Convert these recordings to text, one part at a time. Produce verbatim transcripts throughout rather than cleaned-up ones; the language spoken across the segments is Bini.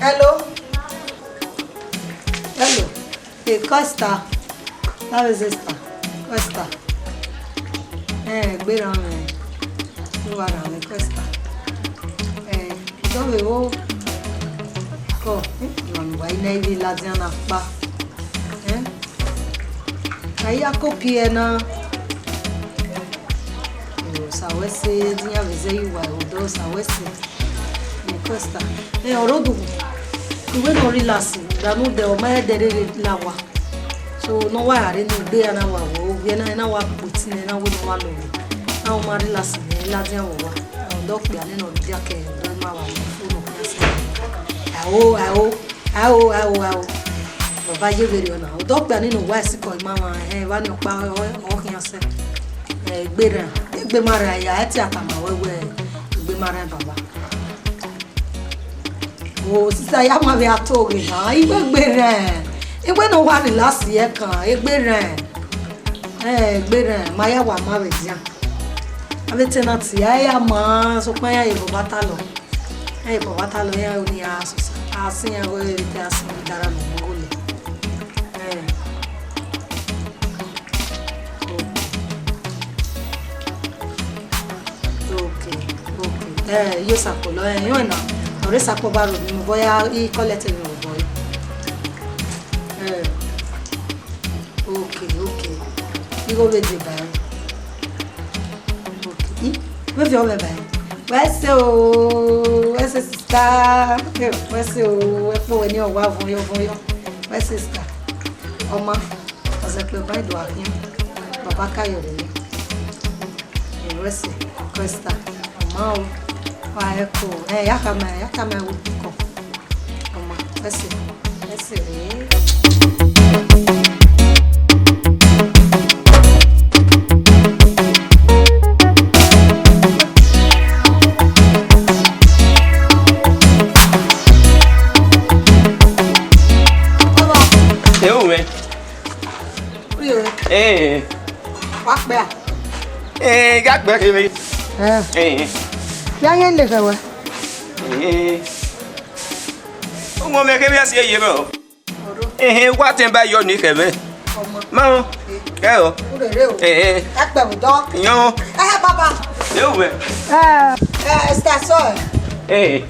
Hello. Hello. Hey, Costa. How is Esther? Costa. Eh, gbe ra mwẹ. Gbe ra mwẹ, Costa. Eh, dọ vbe wo. Kọ, eh, ma wa ina ive ladian na kpa. Eh? Ka ya kopi ẹna. Ẹ, Osa wẹ sẹ, dian vbe zẹ ye uwa, odọ Osa wẹ sẹ. Ẹ, Costa. Ẹ, ọre odughu. Iwẹ nọ relax, da nu dẹ, ọ ma ẹdẹ rere la wa. So, ne ọ wa rre ne egbe ya na wa wẹ, ovbi ẹna, ẹna wa kpoti nẹ, ẹna wẹ ne ọ wa lọ wẹ. Na ọ ma relax nẹ, ladian vbe owa. Odọ okpia nene ọ rhie dia ke, odọ ima wa mu fo nọ khian sẹ. Ao, ao, ao, ao, ao. Baba ye vberriọ na. Odọ okpia nene owa ẹsikọ ima wa, ẹhẹn, evba ni ọkpa ọ, ọ khian sẹ. Ẹ, egbe rran, egbe ma rran ya, ẹ tie a tama wẹ wẹ, egbe ma rran baba. O, sista, ya ma vbe a to ghe na, iwẹ egbe rran. Iwẹ ne ọ wa relax ye kan, egbe rran. Ẹ, egbe rran, ma ya wa ma vbe dia. Avbe tenant ya, ya ma, sokpan ya ye vbe ọba talọ. Ya ye vbe ọba talọ, ya ru ni a sisa. A sẹ iran wẹ vbe te a sẹ iran dara nọ mu gole. Ẹ. Okay, okay. Eh, yo sakpọ lọ, eh, yo na. Ọre sakpọ ba ro ni mo bọ ya i collect ni mo bọ. Eh. Okay, okay. Igho vbe deba ẹre. Okay. I, vbe viọ mwẹ ba ẹre. Wẹ sẹ o, wẹ sẹ sister. Eh, wẹ sẹ o, wẹ kpo wẹ ni ọ wa vọyọ vọyọ. Wẹ sẹ sister. Ọma. Ọzẹkpe ọba Idoakhian, baba Kayọrẹ, Erẹsẹ, Crystal, ọma o, wa ẹko, ẹ, ya khama, ya khama ẹvbo kọ, ọma, ẹsẹ, ẹsẹ rẹ. Ẹ o mwẹ. Uri o. Eh. Wa kpẹ a? Eh, ga kpẹ kevbe. Eh. Eh. Ya yẹn le khẹ wẹ. Eh. Ọmọ mẹ kevbe a si eye mẹ o. Ọdọ. Eh, wa tẹn ba yọ ni khẹ mẹ. Ọmọ. Ma o. Kẹ o. Ure re o. Eh. Ẹ kpẹ vbe dọ. Yan. Eh, baba. Ye o wẹ. Eh. Eh, Esther, sọ ẹ. Eh.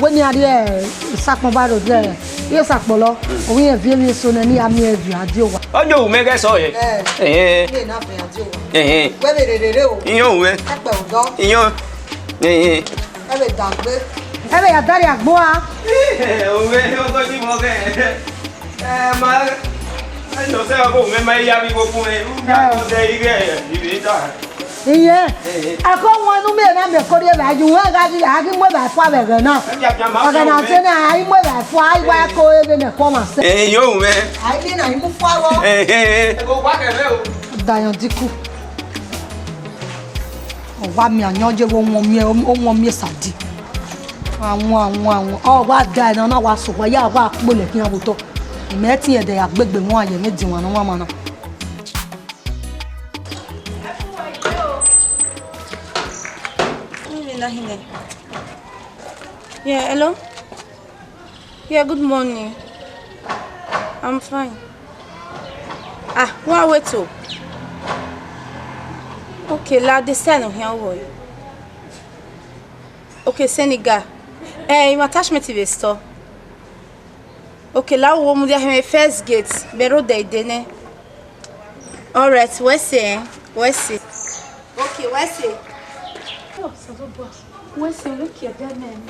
Wẹ ne a rhie Sakpọ ba ro dẹ, iye Sakpọ lọ, ovbi irẹn viọ emwi eso nẹ ne a miẹn viọ a die owa. Ọ ye ohu mwẹ ghẹ sọ yẹ. Ẹ, ẹhẹn, iye na viọ a die owa. Ẹhẹn. Wẹ vbe rere re o. Iyọn ohu mwẹ. Ẹkpẹ odọ. Iyọn. Ẹhẹn. Ẹ vbe dagbe. Ẹ vbe ya dare agbo a. Ohu mwẹ ọgọdimwẹ ọghẹ. Ẹ ma, ẹ nọ sẹ ọgọ ohu mwẹ ma ya vbe igho fun mwẹ. U ya nọ sẹ ighẹ ivbi ta. Iye. Ako wọn nu mẹ na mẹ kori eva ju wọn ga ji a gi mu eva fua vbe ẹghẹ na. Ẹghẹ na te na a i mu eva fua a i wa ko eve ne kọ ma sẹ. Eh, yo mwẹ. A i bi na i mu fua vbọ. Eh, eh. Ego wa kẹmẹ o. Dayan diku. Ọ wa mi ayan je wo wọn mi o wọn mi sadi. Àwọn àwọn àwọn. Ọ wa da ẹna na wa so wa ya wa kpolẹ kian vbe otọ. Imẹ ti ẹdẹ ya gbegbe wọn ayẹ ne di wọn na wọn ma na. Yeah, hello? Yeah, good morning. I'm fine. Ah, one way to. Okay, la the sign of here. Okay, Senegal. Eh, my attachment to the store. Okay, la wo mu dia heme first gate, be ro de de ne. All right, we see, we see. Okay, we see. Oh, so good boss. We see, look here, dead man.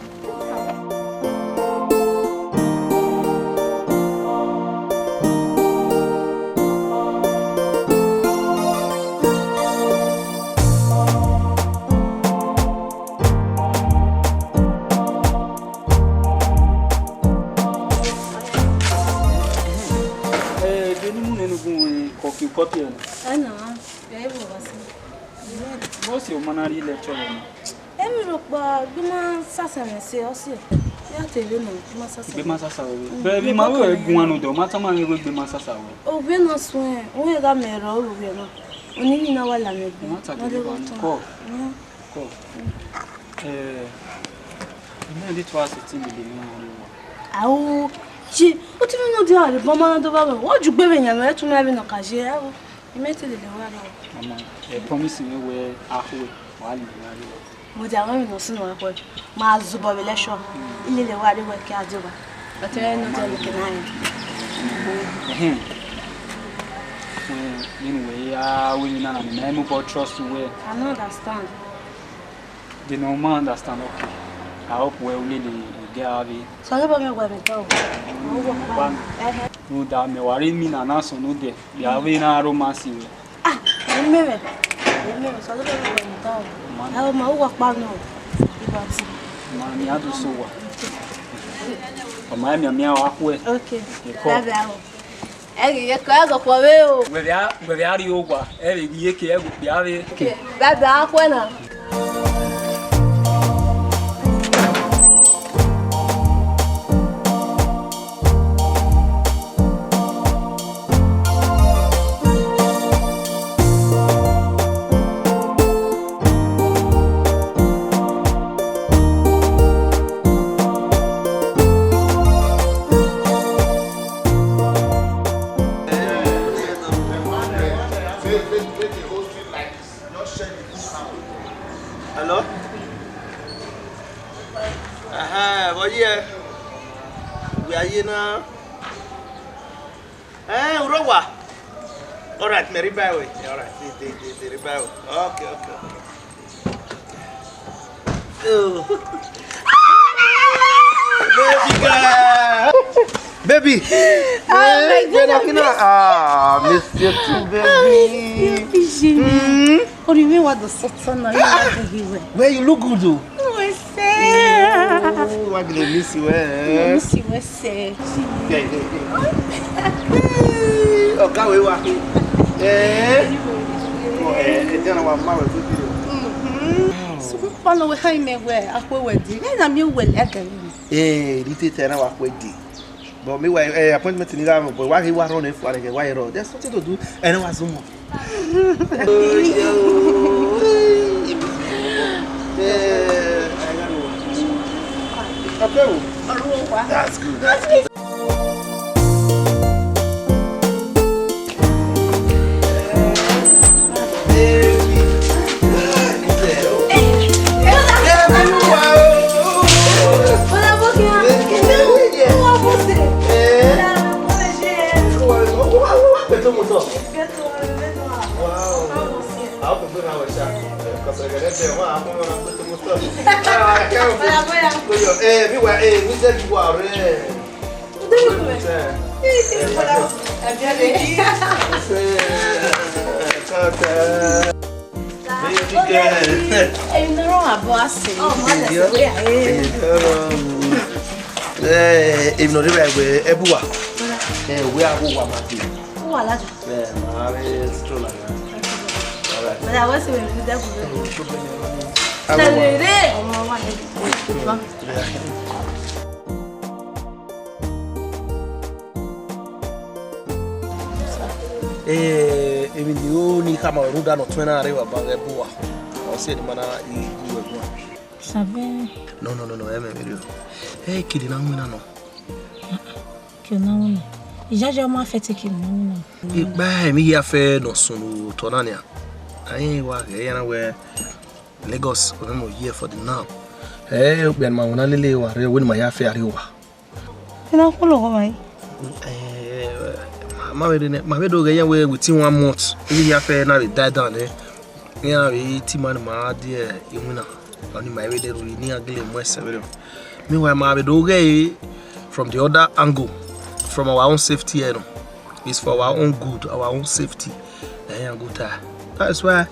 Eh, de ni mu nene gun we kọki kọpi ẹnẹ. Ẹnọ, ẹ vbe wa si. Mo si o ma na rhie lecture na. Emi rhọkpa gbe ma sasa mwẹ se ọ si. Ya te vbe nọ, gbe ma sasa. Gbe ma sasa we. Be bi ma we gun anu do, ma tama we gbe ma sasa we. Ovie na suẹn, o gha mẹ rọ ovie na. Oni ni na wa la mẹ gbe. Ma ta ke ba ni ko. Ko. Eh. Imẹ de try to think lele emwi na rre wa. Ao, je, u te mwẹ ne ọ dia rre, bọ ma na do vba wẹ. Wa ju gbe vbe yan mwẹ, tu mwẹ vbe nọ ka je, ao. Imẹ te lele wa rre wa. Mama, ẹ promise mwẹ wẹ a khuẹ, wa lele emwi na rre wa. Mo dia mwẹ emwi ne ọ sunu wa khuẹ. Ma zobọ vbe lẹshọ. I lele wa rre wẹ ke a deba. Ọ te mwẹ ne ọ dia leke na rre. Ẹhẹn. Wẹ, nene wẹ ya wẹ emwi na na, ne I mu bọ trust wẹ. I no understand. They no man understand, okay. I hope well we dey get our way. So, I don't know where we go. Ba. Ẹhẹn. No da me worry me na na so no dey. They are we na romance we. Ah, me me. Me me. So, I don't know where we go. Man. I hope my work pa no. Ibati. Man, me I do so wa. Ọmọ mi mi wa khuẹ. Okay. Bye bye. Ẹ ghi ye ke ẹghẹ khuẹ vbe o. Wẹ vbe a, wẹ vbe a rrie owa, ẹ vbe ghi ye ke ẹghẹ okpia vbe. Bye bye, a khuẹ na. Hello? Aha, vbọ ye? Wẹ a ye na? Eh, u rre owa? All right, mẹ rhie ba ruẹ. All right, de, de, de, de rhie ba ruẹ. Okay, okay, okay. Oh. Baby girl. Baby. Oh my God, I miss you. Ah, miss you too, baby. I miss you, P G. Mm. What do you mean, what the sort of now? You are very well. Well, you look good, though. No, I say. Oh, I gonna miss you, eh? I miss you, I say. Yeah, yeah, yeah. Ọ̀gá wẹ̀ wá. Eh? Oh, eh, ẹ jẹ́ na wa ma wẹ̀ tó bí o. Mhm. Sukun kpọnọ wẹ ha ime wẹ akhue wẹ di. Ẹ na mi wẹ lẹ gẹrẹ. Eh, rite tẹ na wa khue di. But meanwhile, eh, appointment ni gha, but wa ghi wa run efuaneghe, wa rọ. There's something to do. Ẹ na wa zoom up. Oh, yo. Eh, okay, oh. That's good. That's good. Eh, meanwhile, eh, mi zẹ ju wa rẹ. Baby girl. Èmi ne ọ rọnmwẹ abọ a sẹ. Eh, èmi ne ọ rhirhi wẹ ẹbu wa. Eh, wẹ a gho wa ma dee. Uwa ladian. Eh, ma vbe stroll like that. All right. Baba, wẹ sẹ vbe mi dẹ gbe. Tẹlẹ re. Ọmọ wa ni. Eh, emwi ne I ru ne I khama ruẹ rhunmwuda ne ọ tuẹn na rre evba ba ghẹ bu uwa. Ọ si ẹre ne ima na i ru ẹre guan. Sabẹ. No, no, no, no, ẹ mẹ vberriọ. Ẹ kiri na winna nọ. Kiri na winna. Ijaja ma fẹ te kiri na winna. Ikpa emwi hia fẹ ne ọ sunu otọ na nia. Ayen wa ghẹ ya na wẹ Lagos, ọ nọ ye for the now. Ẹ okpia ne ima winna lele wa rre, wẹ ne ima ya fẹ a rrie owa. Ena khulo gho mai. Eh, ma vbe rre nẹ, ma vbe do ghẹ yan wẹ within one month, emwi hia fẹ na vbe die down nẹ. Iran vbe te ima ne ima die iwinna, ọni ma vbe de ru ne iran gele mu ẹsẹ vberriọ. Meanwhile, ma vbe do ghẹ ẹre from the other angle, from our own safety, you know. It's for our own good, our own safety. Ẹ yan good time. That's why,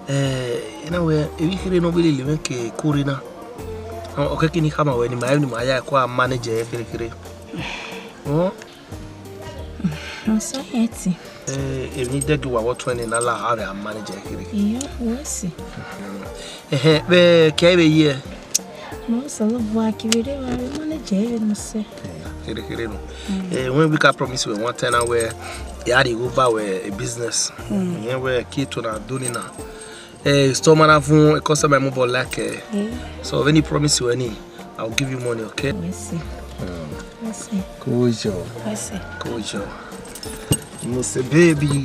eh, you know, wẹ emwi kherhe ne ọ vbe lele mwẹ ke kore na. Ọ kẹkẹ ne I khama wẹ ne ima, ne ima ya ẹko a manage ẹre kherhe kherhe. Ọ? Ọ sẹ ẹtin. Eh, emwi dẹgẹ wa vbe tuẹn ne na la, a vbe a manage ẹre kherhe kherhe. Iyo, wẹ si. Ẹhẹn, vbe ke vbe ye? Mo solo bua ki vbe re wa vbe manage ẹre vbe ne ọ sẹ. Kherhe kherhe nọ. Eh, when we can promise we one time wẹ ya rhie igho ba wẹ a business. Ẹhẹn, wẹ ke to na do ni na. Eh, store ma na vun, a customer mu bọ like, eh. So, vbene I promise wẹ ni, I'll give you money, okay? Mercy. Mm. Mercy. Kojo. Mercy. Kojo. You must say, baby.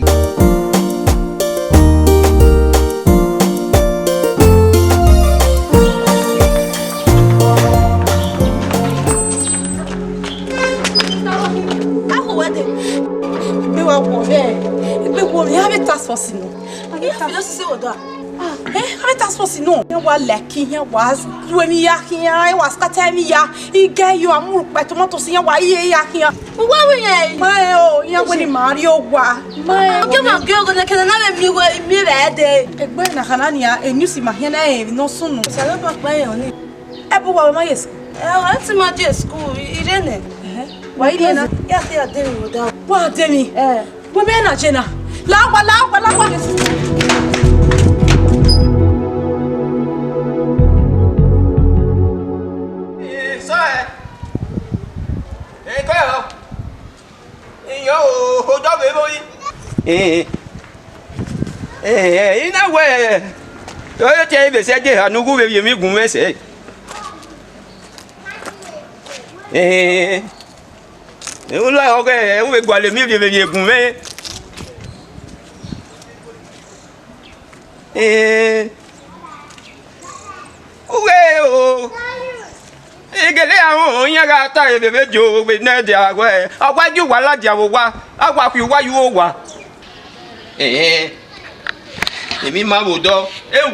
Egbe wa wọ mwẹ, egbe wọ mwẹ, avbe task force nọ. Iran fi lọ sisi wọ da. Eh, avbe task force nọ. Iran wa like, iran wa ru emwi ya khian, iran wa scatter emwi ya. Igẹ yo, a mu rhukpa tomato si, iran wa ye ya khian. Uwa wẹ yẹn. Ma ẹ o, iran wẹ ne ima rrie owa. Ma ẹ. Oke ma gie ọgọ nẹ kẹdẹ na vbe miẹn uwẹ, miẹn vbe ẹdẹ. Egbe na khana nia, e news ma khian na emwi ne ọ sunu. Osanobua kpa iran ni. Ẹ bu uwa wẹ ma ye school? Ẹ, ọ ti ma die school, I, I rre nẹ. Ẹhẹn. Wa i rre na? Ya te ya de emwi vbe odaro. Wa de emwi? Ẹ. Wẹ mẹ na je na. La owa, la owa, la owa. Eh, sir. Eh, kọ ẹrọ. Iyẹn o, odọ vbe vbo yi. Eh, eh, eh, I na wẹ, ọ te vbe sẹ je ha ne u gu vbe vbiẹ emwi gun mwẹ sẹ. Eh, u la ọghe, u vbe gualọ emwi vbe vbiẹ gun mwẹ. Eh, u ghe o. Egele a họn iran gha ta evbevbe jo vbe nẹ dia wẹ, a wa gie uwa ladian vbe owa, a wa khui uwa ye uwu owa. Ẹhẹn, emwi ma vbe odọ. Eu,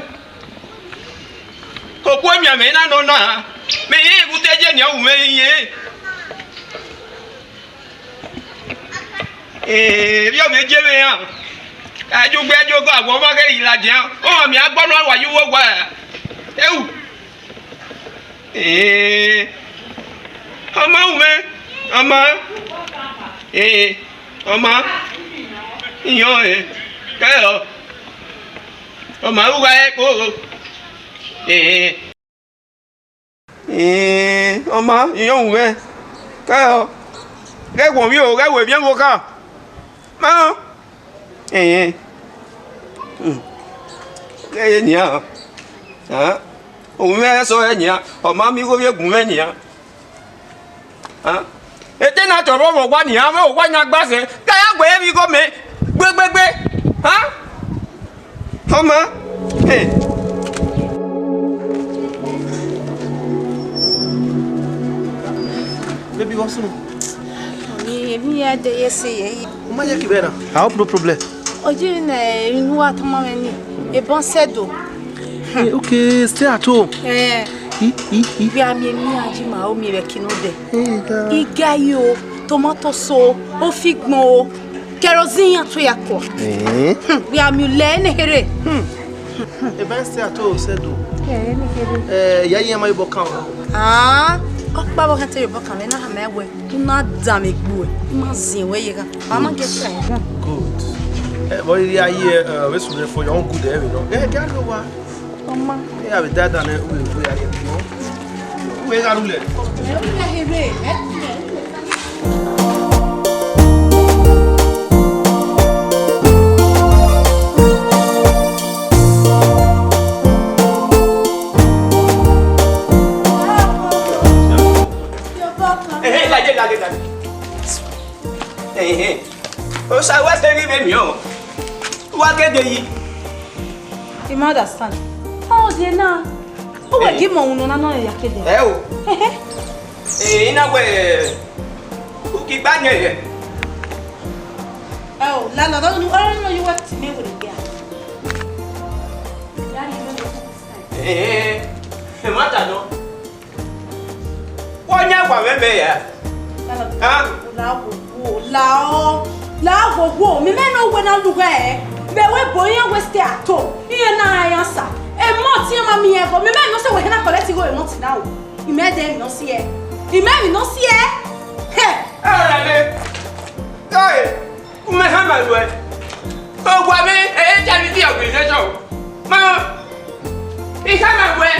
okhuo emianmwẹ na nọ na, mẹ irẹn ghẹ te je nian ru mwẹ irẹn. Ee, vbe ọ vbe je vbe iran? Ẹjugbe ẹjogọ awọ ọmwa ghẹ ghi ladian, ọ mẹ agbọnọ wa ye uwu owa. Eu. Ee, ọ ma ru mwẹ, ọ ma. Ee, ọ ma. Iyọn, ee, kẹrọ. Ọ ma ru gha ẹkpo. Ee. Ee, ọ ma, iyọn ru mwẹ. Kẹrọ. Ghẹ wọ vbiẹ o, ghẹ wẹ vbiẹ vbe okha. Ma. Ẹn, ghẹ ye nian. Ovbi mwẹ sẹ ọre nian, ọ ma miẹn igho vbe gun mwẹ nian. Ete na tọrọ vbe owa nian, avbe owa yan gba sẹ, ka ya gbe emwi igho mẹ gbegbegbe. Ọ ma. Baby, what's wrong? Emwi, emwi ya de ye se ye. Uma ye ki bena. I hope no problem. Oji ne inu wa tama me ni. E bon sedo. Eh, okay, stay at home. Eh. I, i, i. Bi a miẹn emwi aji ma o miẹn vbe kinu de. Eh, da. Igayi o, tomato so, ofigbọn o, kerosene ya to ya kọ. Eh. Hmm, bi a miẹn ulẹ ne here. Hmm. Ebe ẹse a to sẹ do. Ẹ, ne kherhe. Ẹ, ya ye ma ye bọ kan o. Ah, ọkpa vbe ọ khan te ye bọ kan, vbe na khama wẹ, u na danmwẹ egbe uẹ, u ma ziẹn wẹ ye gha. Wa ma gie ta ẹre. Good. Ẹ, vbe ọ rhirhi a ye, ẹ, vbe sunu fo, your own good, ẹ, vbe nọ. Ẹ, gie a lo wa. Ọ ma. Ẹ, a vbe da dan nẹ, u vbe, u vbe ya ye nọ. U vbe gha rhulẹ. Ẹ, u vbe gha rhulẹ. Ehe, lade, lade, lade. Ehe. Osa wa se ghi vbe miẹn o. Wa gede yi. I ma understand. Ọ dee na. Ọ wẹ ghi mọ unu na nọ ya kede. Ẹ o. Ehe. Eh, I na wẹ, u ki gba nyẹ yẹ. Ẹ o, landlord, ọnọ, ọnọ, you work to me with the girl. Daddy, you know this time. Eh, eh, eh, ma ta nọ. Wọ yan wa mẹ mẹ ya. Landlord, ah? La wo wo, la o, la wo wo. Mi mẹ nọ wẹ na lughe. Mẹ wẹ bo yan wẹ stay at home. Iye na ya sa. E mọ ti ma mi yẹn go. Mi mẹ nọ sẹ wẹ na collect igho e mọ ti na o. I mẹ dẹ emwi ne ọ si ẹe. I mẹ emwi ne ọ si ẹe. Hẹ! Ẹ, ẹ, ẹ, ẹ, u mẹ hama ruẹ. Owa mwẹ, ẹ, ẹ, charity organization. Ma, I hama ruẹ.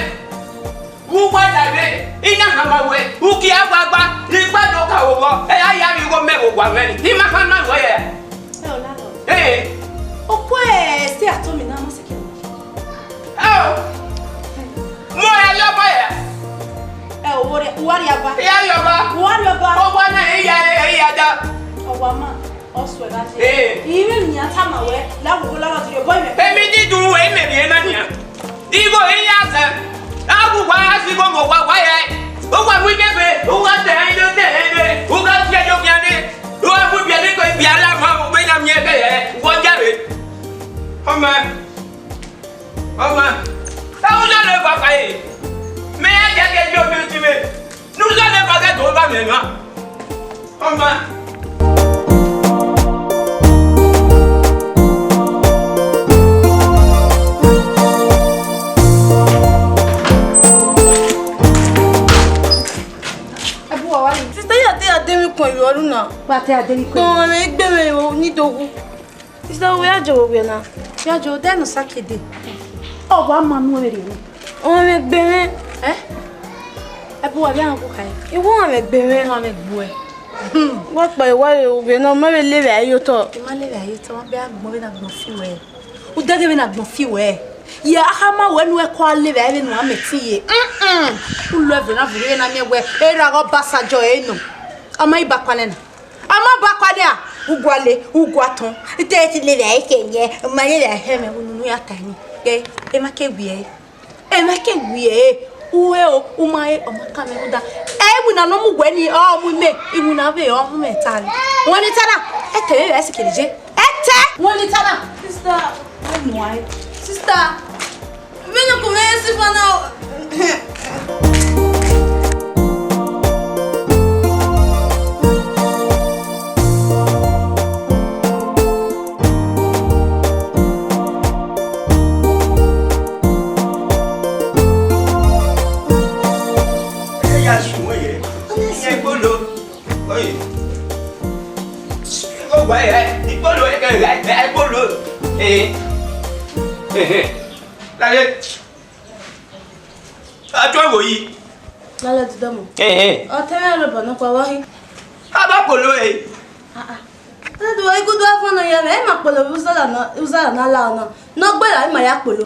U wa da mwẹ, I na hama ruẹ. U ki a gba gba, I gba do ka wo vbọ. Ẹ, a ya vbe igho mẹ vbe owa mwẹ. I ma hama ruẹ ya. Ẹ, o landlord. Ee. Okhuo, ẹ, stay at home na, ma sẹ kẹ. Ẹ o. Mu ẹ yọ bọ ya. Ẹ o, wo Uwa rhie ọba. Iya rhie ọba. Uwa rhie ọba. Ọba na iya iya da. Ọwa ma, ọ suẹ gha ye. Ee. I mwẹ emwi ne a tama wẹ, la wo la ti rhie obọ imẹ. Emwi didun wẹ imẹ rhie na nian. Igho iya sẹ. A gu wa a si igho mo wa wa yẹ. U wa mu ikẹfe, u wa tẹ ẹre do tẹ ẹre do. U gha tie do khian de. U wa mu ibiẹ de ko ibiẹ la ma, u gbe na miẹn ẹbẹ yẹ. Wọ jare. Ọmọ. Ọmọ, ẹ u zọlọ eva kha re. Mẹ ya dia ke yo mi uti mwẹ. Ne u zọlọ eva ke do ba mwẹ na. Ọmọ. Ẹbu wa wa. Sista, ya te ya de mi kọn irọru na. Wa te ya de mi kọn. Kọn ẹmwẹ egbe mwẹ o, ni do wu. Sista, wẹ ya jọ vbe wẹ na. Ya jọ, odẹ ne ọ sa kede. Ọ wa ma nu ẹmwẹ rre. Ọ mwẹ gbe mwẹ. Eh? Ẹbu wa bia ku khae. Iwọ ọ mwẹ gbe mwẹ. Ọ mwẹ gbe ẹ. Wa kpa wa vbe na, ma vbe levbe a ye otọ. I ma levbe a ye otọ, ma bẹ agbọn vbe na agbọn fi wẹ. Udẹghe vbe na agbọn fi wẹ. Ye a kha ma wẹ nu ẹko a levbe a vbe nu a mẹ ti ye. Mm-mm. U lọ ẹvbo na vbe na miẹn wẹ. Erha ghe Ọbasanjọ ẹ nọ. A ma iba kua nẹ na. A ma ba kua nia, u gualọ, u guatọn. Te te lele ẹre ke yẹ, ma lele ẹre hẹ mẹ, unu ya ta ni. Ke, emwa ke wiẹ. Emwa ke wiẹ. U he o, u ma he, ọ ma ka mwẹ rhunmwuda. Ẹ, iwinna ne ọ mu wẹ ni, ọ mu mẹ, iwinna vbe ọ mu mẹ ta ni. Wẹ ni ta na, ẹ te vbe ẹ sikele je. Ẹ te. Wẹ ni ta na. Sister, wẹ ni wa. Sister. Vbene ọkọ mwẹ si fana o. Ẹ ya sùn wẹ yẹ. Ẹ gbolo. Oye. Ó wẹ ẹ, igbolo ẹ kẹ ẹ gbolo. Ẹ. Ẹ. Lale. A tue wo yi. Lale ti dọmọ. Ẹhẹn. Ọ tẹmwẹ rẹ bọ nọkpa vbọ hin. A ba kpolo ẹre. Ah, ah. Ẹ do igudu afọn nọ ya mẹ, ẹ ma kpolo vbe uzara na, uzara na la ọna. Nọ gbe ra, ẹ ma ya kpolo.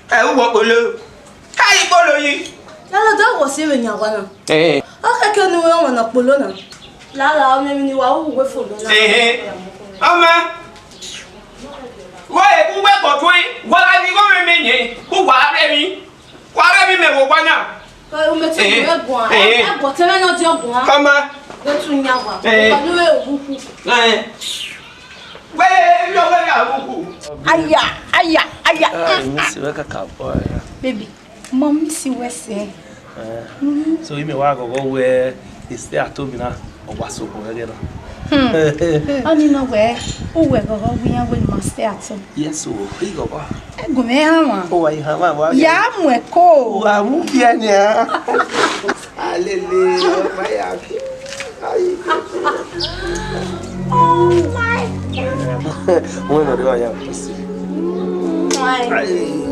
Ẹ u wọ kpolo. Ka yi kpolo yi. Lale do wọ si vbe yan wa na. Ẹhẹn. Ọ kẹkẹ ne uwẹ ọmọ na kpolo na. Lala, ọ mwẹ emwi ne wa hu uwẹ fo nọ na. Ẹhẹn. Ọmọ. Wẹ, uwẹ kọ tuẹn, wa gha vbe igho mwẹ mẹ yẹn, u wa rre emwi. Wa rre emwi mẹ vbe owa na. Ẹ, u mẹ te Eh, uwẹ guan. Eh. Ẹ, ẹ, guan, te mwẹ nọ diọ guan. Kama. Wẹ tu yan wa. Eh. Wa do vbe obuku. Eh. Wẹ, yo, wẹ ya obuku. Aya, aya, aya. Ah, you miss wẹ kaka boy. Baby. Mummy si wẹ sẹ. Eh, so imẹ wa ghọghọ wẹ I stay at home na, ọ wa so họn ẹghẹ na. Hmm. Ọni nọ wẹ, uwẹ ghọghọ wẹ iran wẹ ne ima stay at home. Yes o, I ghọghọ. Ẹgumẹ hanmwa. O wa i hanmwa wa. Ya mu ẹko. Wa mu biẹ nia. Alele, ọ ma ya ke. Ayi. Oh my God. Wọ́n lọ rí wáyà. Mwah. Ayi.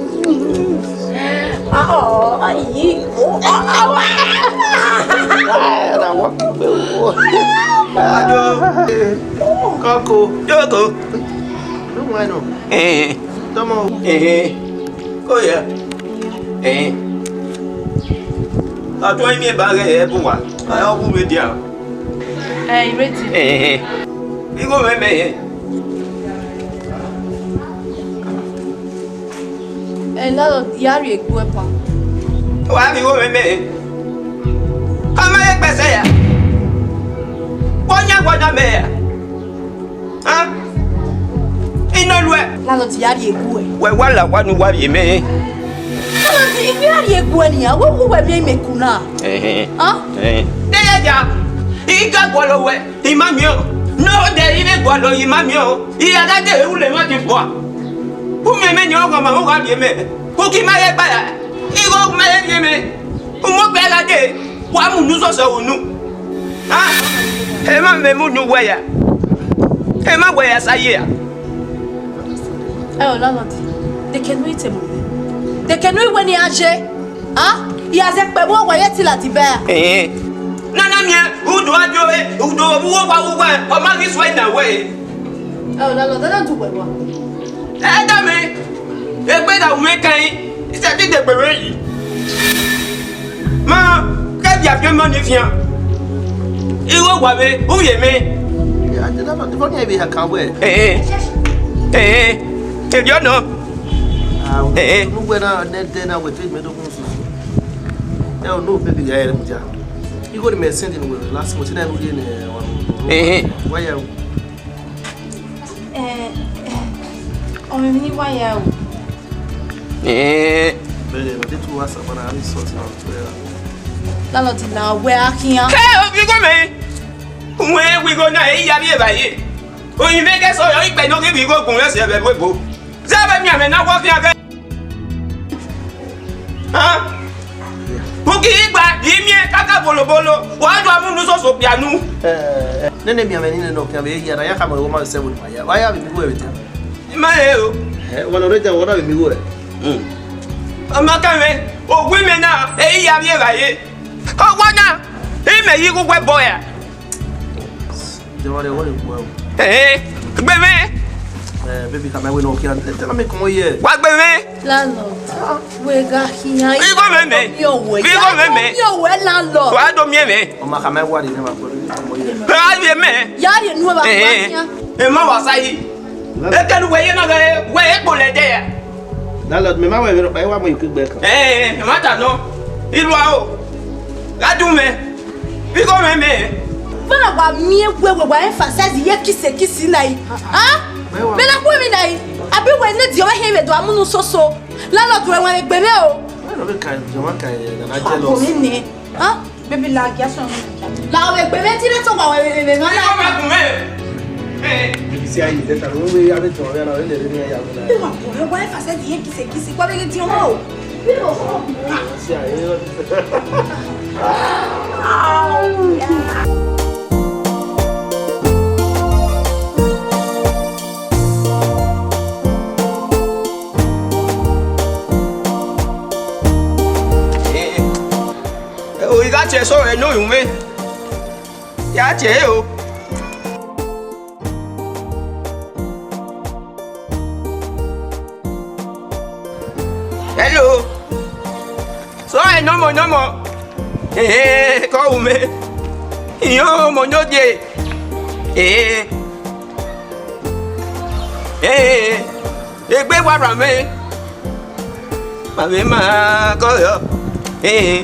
Ah, oh, ayi. Oh, ah, ah, ah. Ado. Koko. Joko. No bueno. Eh. Toma. Eh. Koya. Eh. Atuẹn miẹn ba ghẹ ẹbu wa. Ayo bu media. Ẹ, I ready. Ẹhẹn. Igho mwẹ mẹ hẹn. Ẹ, landlord, ya rhie egbe uẹ pan. Wa ghi igho mwẹ mẹ hẹn. Ọ ma ye kpẹsẹ ya. Wọ yan wọ na mẹ ya. Ah? Inonuẹ. Landlord, ya rhie egbe uẹ. Wẹ wa la wa nu wa rhie mẹ. Landlord, I ghi ya rhie egbe uẹ nian, wẹ, wẹ, wẹ miẹn imẹ ku na. Ẹhẹn. Ah? Ẹhẹn. Deghẹ ya, I ga gualọ wẹ, I ma miẹn ọ. Ne ọ dẹ I vbe gualọ, I ma miẹn ọ. I ya gha dee, u le mwa ti fua. U miẹn mẹ nian, ọghan ma, u gha rhie mẹ. U ghi ma ye gba ya. Igho ma ye rhie mẹ. U mọ gbe gha dee. Wa mu unu sọsọ unu. Ah, emwa mwẹ mu unu wẹ ya. Emwa wẹ ya sa ye ya. Ẹ o, landlord, de kẹ ne u i te mu mwẹ? De kẹ ne u i wẹ ne iran ye? Ah, I ya zẹ kpẹ vbe uwa ye te ladiba ra? Ẹhẹn. Nana miẹn, udu a do, udu vbe uwu owa, uwu owa, ọ ma ghi suẹn na wẹ. Ẹ o, landlord, ọ na du wẹ wa. Ẹ da mẹ, egbe da mwẹ kẹrin, I sẹtin degbe mwẹ yi. Ma, kẹ dia. Afianma ni fian. Igho wa vbe, u ye mẹ. Ya, de na, de bọ ni ebe ha kan wẹ. Eh, eh. Eh, eh. Eriọ nọ. Ah, eh, eh. Nu wẹ na, ne de na wẹ te mẹ do kun susu. Eh, oh, no, baby, ya ere mudia. Igho ni mẹ send in wẹ last month, na nu ye ne, eh, wa. Eh, eh. Wa ya. Eh, eh, ọmọ mi ni wa ya o. Eh. Bẹ́ẹ̀ ni, ọdẹ tó wá sábà náà, a ní sọ ti náà tó yà. Landlord na wẹ akhian. Ke obi go me. Wẹ wi go na e ya bi e ba ye. Oyin me ke so yo ipe no ke bi go gun ese be bo. Ze be mi ame na wo khian ke. Ha? Uki igba, imiẹn, kaka bolobolo, wa do amu nu soso pianu. Eh, eh, nene mianmwẹ ni nene ọkian vbe ya na ya khama ẹvbo ma vbe sẹ ẹvbo ni ma ya. Wa ya vbe mi igho ẹvbo dia. I ma he o. Eh, wa nọ rre dia, wa na vbe mi igho ẹ. Mm. Ọ ma kan mwẹ, ogu imẹ na, e i ya vbiẹ evbare. Ọ wa na, imẹ ye igho uwẹ bọ ya. Jawari, what is well? Eh, gbe mwẹ. Eh, baby, can I win okay? Tell me, come on here. Wa gbe mwẹ. Landlord, wẹ gha khian. Igho mwẹ mẹ. Igho mwẹ mẹ. Igho mwẹ landlord. Wa do miẹn mwẹ. Ọma, can I worry never for you? Come on here. Ra ye mẹ. Ya ye nu ba Eh, khian. E ma wa sa yi. E kẹnu wẹ ye na wẹ, wẹ e kpo lẹ dẹ ya. Landlord, mẹ ma wẹ vbe rhọkpa, e wa mu ike gbe kan. Eh, ma ta nọ. Iruaro. Gha du mwẹ. Igho mwẹ mẹ. Vbọna wa miẹn wẹ wẹ wa emphasize ye kisi kisi na yi. Ah? Mẹ wa. Mẹ na kue mi na yi. Abi wẹ ne diọ vbe hin vbe do amunu soso. Landlord wẹ wọn egbe mwẹ o. Wẹ nọ vbe ka, jọ ma ka, eh, na jealous. Ko mi ni. Ah? Baby, la gia sọ. La o egbe mwẹ ti re to wa wẹ vbe vbe vbe. Igho mwẹ gun mwẹ. Eh. Ibi si ayi, zeta, wẹ wẹ ya vbe tọ, ya na, wẹ lẹ rẹ ya wẹ na. Bí wà bọ̀ ẹ wá ẹ fàṣẹ di yẹn kìsẹ̀ kìsẹ̀, kọ́ lẹ́yìn tí ọmọ o. Bí wà bọ̀. Si ayi. Eh, eh. O, I gha tie eso ẹre ne u ru mwẹ. Ya tie o. Hello. So, eh, nọmọ, nọmọ. Eh, kọ ru mwẹ. Iyan ọmọ ne odie. Eh. Eh. Egbe wa rran mwẹ. Ma vbe ma kọ yọ. Eh.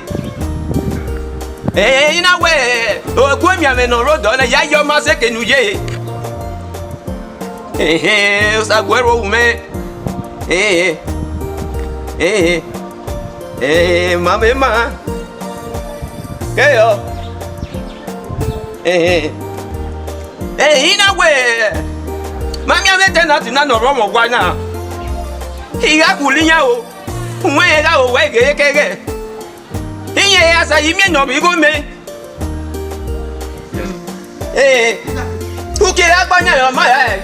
Eh, I na wẹ, oku emianmwẹ ne ọ rre odọ nẹ, ya yọ ma sẹ eke ne u ye. Eh, Osaguẹrhuo ru mwẹ. Eh, eh, eh, ma vbe ma. Kẹyọ. Eh, eh, I na wẹ, ma miẹn avbe tenant na ne ọ rre ọmwa ọgua na. I gha gule iran o, uwẹ rẹn gha ro wẹ ghe kẹghẹ. Iran ya sa yi miẹn ne ọ vbe igho mẹ. Eh, uki ra gba yan ọmọ rẹ.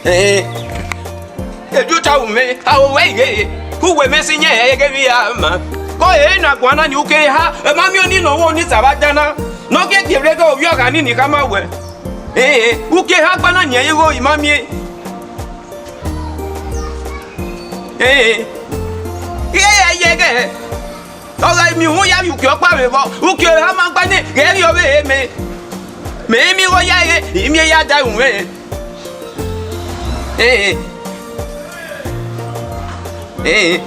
Eh, edu ta wu mẹ, a ru wẹ ighe, uwẹ mẹ si yẹn ẹghẹ vbe ya ma. Ko e na guan na ni uki eha, ẹ ma miẹn ọni nọ wẹ oni saba dan na. Ne ọ gie gie rre ghe ovbi ọgha ni ni khama wẹ. Eh, uki eha gba na yan igho, I ma miẹn. Eh, iye ya ye ẹghẹ. Ọ gha miẹn uhunmwu ya vbe uki ọkpa vbe vbọ, uki eha ma gba nẹ, ghẹ rrie ọvbehe mẹ. Mẹ i miẹn igho ya re, I miẹn ya da ru mwẹ. Eh, eh.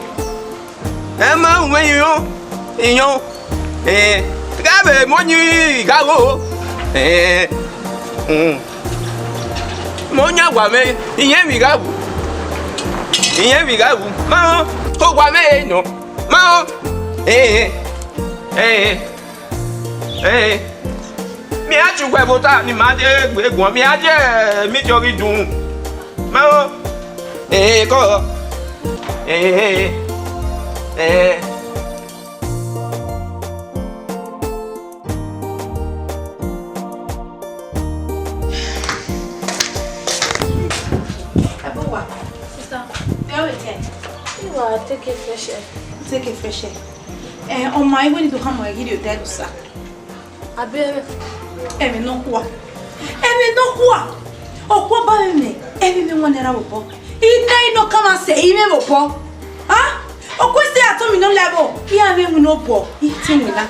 Ẹ ma ru mwẹ iyọn, iyọn. Eh, gha vbe mọ ni gha gho. Eh, mm. Mọ yan wa mwẹ, iyẹn vbe I gha wu. Iyẹn vbe I gha wu. Ma họn, owa mwẹ nọ. Ma họn. Eh, eh. Eh, eh. Mẹ a tie uwẹ vbe ota ni ma je gbe guan, mẹ a je, eh, mẹ jọ ghi dun. Ma họn. Eh, kọ. Eh, eh, eh. Eh. Abuwa. Sister, where we dey? You are take a fresh air. Take a fresh air. Eh, ọ ma, I want to come and give you that, sir. Abe, ẹmwẹ nọkhua. Ẹmwẹ nọkhua. Ọkhuo ba mwẹ mẹ, ẹmwẹ mwẹ wan nẹ ra vbe obọ. I na I nọ kan ma sẹ, I mwẹ vbe obọ. Ha? Ọ kue sẹ a tọn mi nọ lẹ vbo. Iran vbe winna obọ, I te winna.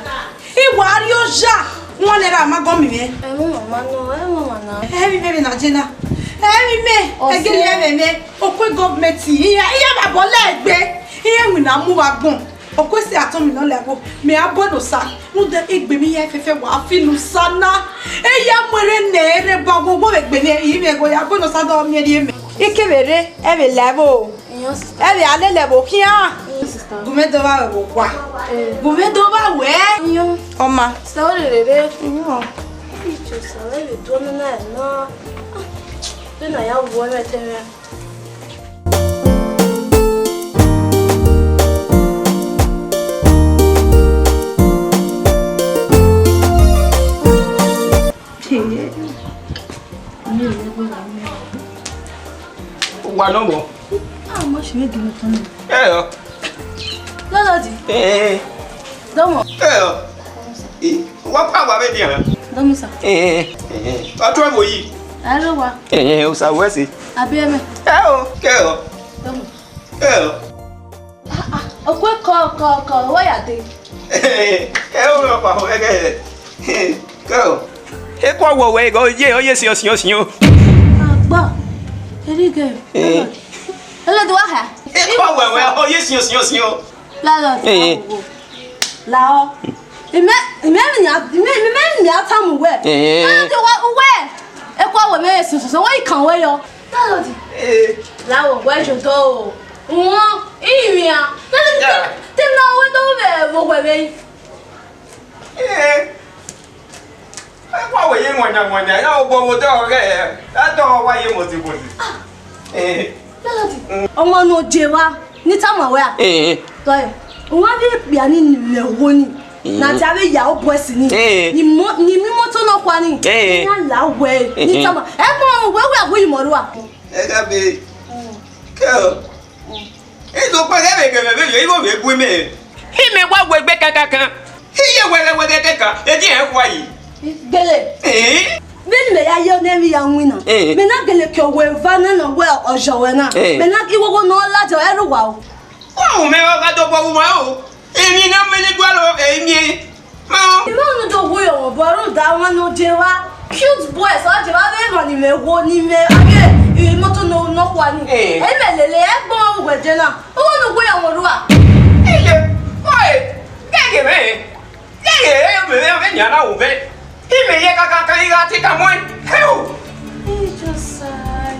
I wa rrie oya, wọn nẹ ra ma gọ mi mwẹ. Ẹmwẹ mama nọ, ẹmwẹ mama na. Ẹmwẹ mẹ vbe na je na. Ẹmwẹ mẹ, Ọsẹ. Ẹgẹlẹ ẹmwẹ mẹ, okue gọọmenti, iran, iran vbe abọ lẹ egbe, iran winna mu vbe agbọn. Okue sẹ atọn mi nọ lẹ ẹvbo, mẹ a bọ ne Osa, rhunmwuda egbe emwi hia fẹfẹ wa fi ne Osa na. Eya mu erha nẹ, erha ba wo wo vbe egbe ne, I mwẹ ẹghẹ ya bọ ne Osa dọ miẹn rhie mẹ. I kevbe rre, ẹ vbe la ẹvbo. Iyan sister. Ẹ vbe a lele ẹvbo khian. Iyan sister. Gu mwẹ dọ vba wẹ wa. Eh. Gu mwẹ dọ vba wẹ. Iyan. Ọ ma. Sister, wẹ rere rre. Iyan. Icho sa, wẹ vbe do nana ẹ na. Vbene a ya wu ẹmwẹ ẹtẹn mwẹ. Wa nọ mọ. Ah, ma shi me gele tọn. Ẹ ọ. Lọlọdi. Ẹ. Dọmọ. Ẹ ọ. Ẹ, wa pa wa vbe dian. Dọmọ sa. Ẹ, ẹ, ẹ. Ọ tuẹ vbo yi? Aro wa. Ẹ, ẹ, Osa wẹ se. Abi ẹmẹ. Ẹ o, kẹ ọ. Dọmọ. Ẹ ọ. Ah, ah, okue kọ, kọ, kọ, wẹ ya dee. Ẹ o, rọ pa, ẹ kẹ. Kẹ ọ. Eku ọwọwẹ, ọ ye, ọ ye siọn, siọn, siọn. Agba. Erighe. Eh. Ẹlẹdẹ wa ha. Eku ọwọwẹ, ọ ye siọn, siọn, siọn. Landlord, eh, agogo. Lahọ. Imẹ, imẹ ni a, imẹ, imẹ ni a tama uwẹ. Eh. Landlord, wa, uwẹ. Eku ọwọwẹ, mẹ ye siọn, siọn, siọn, wẹ I kan wẹ yọ. Landlord. Eh. Lahọ, wẹ jọ dọ o. Wọn, iyimwian. Landlord, yeah, te, te na wẹ dọ vbe, vbe owẹ vbe. Eh. Ẹ wa wẹ ye wanya wanya, ya obọ vbe odẹ ọghẹ, ẹ dọ wa ye mọti mọti. Ah. Eh. Landlord, mm, ọmọ ne ọ je evba, ne I tama wẹ a? Eh. Tọe, uwa vbe ekpia ni ni mwẹ owo ni, mm, ne a dia vbe ya obọ ẹse ni, eh, ni mọ, ni miẹn imoto nọkhua ni, eh, iran la wẹ, ne I, eh, tama. Ẹ gbọmọ wẹ, wẹ a gu yi mọ rua. Ẹ gha be. Mm. Kẹ ọ. Mm. Idokpa ghẹ vbe gẹmwẹ vberriọ, igho vbe bu imẹ. Imẹ wa wẹ egbe kankankan. Iye wẹghẹwẹghẹ kẹkan, edi ẹn kua yi. Gele. Eh? Vbene mẹ ya ye ne emwi ya winna. Eh. Mẹ na gele ke owẹ eva na nọ wẹ ọjọ wẹ na. Eh. Mẹ na iwowo ne ọ ladian, ọ i ru uwa o. Ọhun mẹ ọ gha dobọ wu ma o. Emwi ne ọ mẹ ne gualọ, emwi. Imẹ ọnii do wu yọ mwẹ obọ rhunmwuda ọmwa ne ọ je evba, cute boy, ọ je evba vbe emwa ni mwẹ wo, ni mwẹ avbe imoto ne ọ kua ni. Eh. Ẹ i mẹ lele, ẹ i gbọmọ vbe uwẹ dee na. Uwu ne u wu yọ mwẹ orua. Iye, oi, gẹgẹ mwẹ, gẹgẹ mwẹ, mwẹ nian na wu mwẹ. Imẹ ye kakaka, I gha te tama ẹn. Hẹu! Ijosa,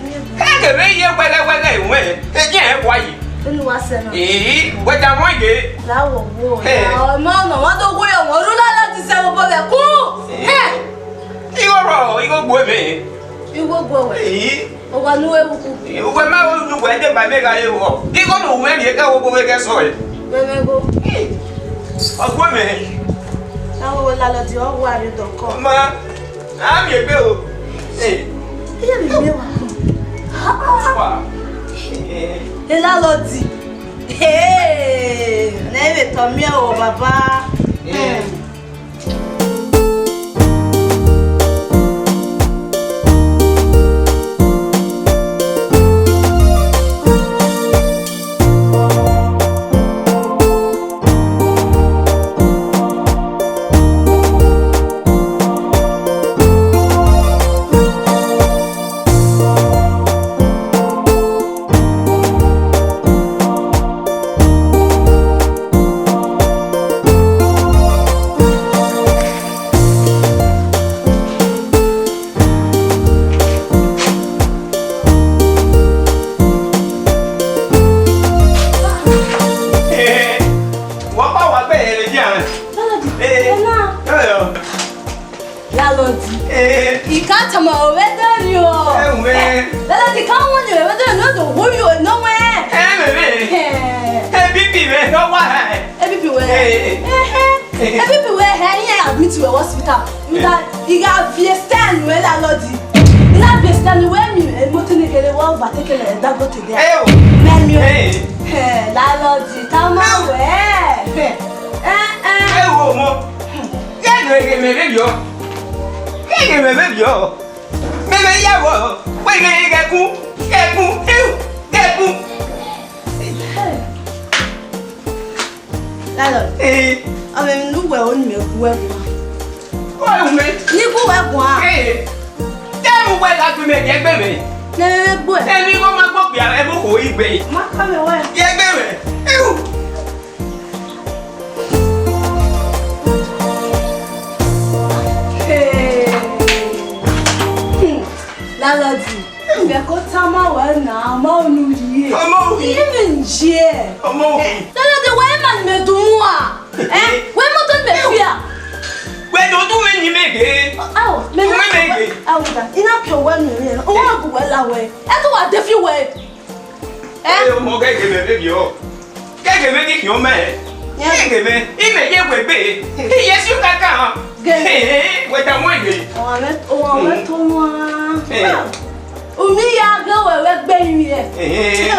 ye. Ẹgẹ mwẹ ye wẹghẹwẹghẹ ruẹn, e jẹ ẹn kua yi. Unu wa sẹ na? Ii, wẹ tama ẹn ye. La wo wo. Ẹ. Ọmọ ọmọ wọn do wo yọ wọn ru lala ti sẹ wo bọ vbe ku. Ẹ. Igho rọ, igho gbe mwẹ. Igho gbe wẹ. Ii. Owa nu ewu ku. Uwẹ ma ru nu wẹ deba mẹ gha ye vbọ. Igho ne u mwẹ rhie kẹ wo gbe mwẹ kẹ sọe. Mẹmẹ gho. Ii. Ọ gbe mwẹ. Na wo lala di ọ wa rre dọkọ. Ma. A miẹn egbe o. Eh. Iye mi miẹn wa. Wa. Eh. Landlord. Hey, ne vbe tọ miẹn o, baba. Eh. Hmm. Wọ́n bá wa gbé èrè díẹ̀ rẹ̀. Ee, ẹ náà. Yọ̀yọ̀. Landlord. Ee. Ika tama owẹ dọni o. Ẹ wẹ. Landlord, ika wọn ni owẹ dọni o do wo yo no wẹ. Ẹ wẹ wẹ. Ẹ. Ẹ bibi wẹ no wa. Ẹ bibi wẹ. Ee. Ẹ bibi wẹ he, iye admit wẹ hospital. Nda, I gha viẹ stand wẹ landlord. I na viẹ stand wẹ mi, imoto ne kere wa overtake lẹ Dangote dia. Ẹ o. Mẹ mi o. Ee. Ẹ, landlord, tama wẹ. Ẹ, ẹ. Ẹ wo mọ. Ghẹ ghe mẹ vbe viọ. Ghẹ ghe mẹ vbe viọ. Mẹ vbe ya vbọ. Wẹ ghe ghe ku. Ghe ku. Ghe ku. Landlord. Eh. Ọ vbe emwi ne uwẹ ro ne imẹ gu uwẹ guan? Ọ ru mẹ. Ne I gu uwẹ guan? Eh. Te mu wẹ gha gu mẹ, ye gbe mẹ. Ne mẹ gbe uwẹ. Emwi igho ma gbe okpia, ẹ mu kho igbe. Ma ka mẹ wẹ. Ye gbe mẹ. Ihu. Hey. Hmm. Landlord, mẹ ko tama wẹ na, ma unu ye. Ọmọ ohi. Even ye. Ọmọ ohi. Eh, landlord, wẹ ma mẹ du mu a. Eh, wẹ moto mẹ fia. Wẹ do du mẹ ni mẹ ghe. Aw, mẹ. Du mẹ mẹ ghe. Aw, da. I na pio wẹ nu mẹ. O wa gu wẹ la wẹ. Ẹ to wa de fi wẹ. Eh? Ẹ, ọmọ gẹgẹ mẹ vbe viọ. Gẹgẹ mẹ ghi khian mẹ. Yeah. Gẹgẹ mẹ, imẹ ye wẹ gbe. Iye si kaka. Gẹgẹ. Wẹ da wọn gbe. Ọmọ mẹ, ọmọ mẹ to wọn. Eh. Umi ya ghe wẹ wẹ gbe imi rẹ. Eh.